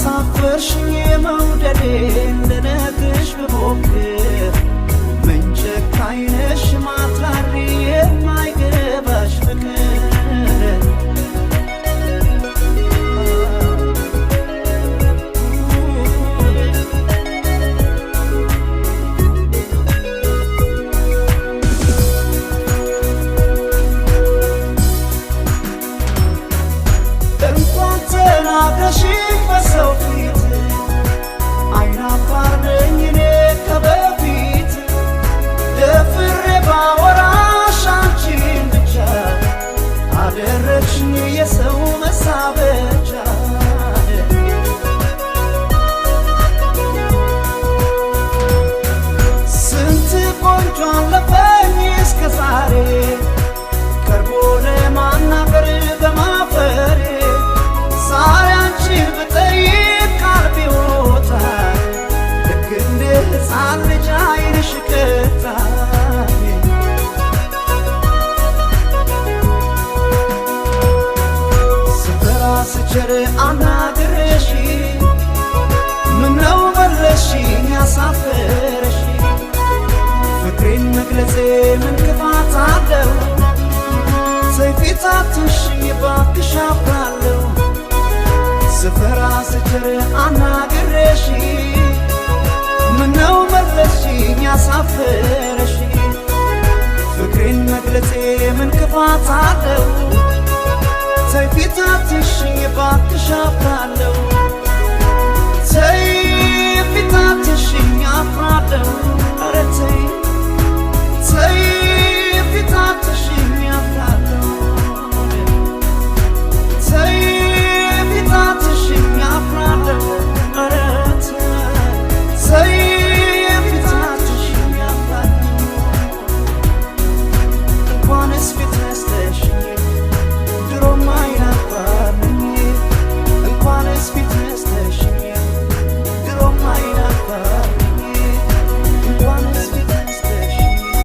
አሳፈርሽኝ መውደዴን ልነግርሽ ብሞክር፣ ምን ጨካኝ ነሽ ማትራሪ የማይገባሽ ፍቅር። እንኳን ተናግረሽኝ በሰው ፊት፣ አይናፋር ነኝ እኔ ከበፊት። ደፍሬ ባወራሽ አንቺን ብቻ፣ አደረግሽኝ የሰው መሳበቻ። ስንት ቆንጆ አለፈኝ እስከ ዛሬ፣ ቀርቦ ለማናገር በማፈሬ። ዛሬ አንቺን ብጠይቅ ቃል ቢወጣ፣ ልክ እንደ ሕፃን ልጅ ዓይንሽ ቀጣኝ። ስፈራ ስቸር አናግሬሽ፣ ምነው መለስሽኝ አሳፈረሽ? ፍቅሬን መግለጼ ምን ክፋት አለው? ሰይፊት አትንሽኝ እባክሽ አፍራለሁ። ስፈራ ስቸር አናግሬሽ፣ ምነው መለስሽኝ አሳፈረሽ? ፍቅሬን መግለጼ ምን ክፋት አለው? ሰይፊት አትንሽኝ እባክሽ አፍራለሁ።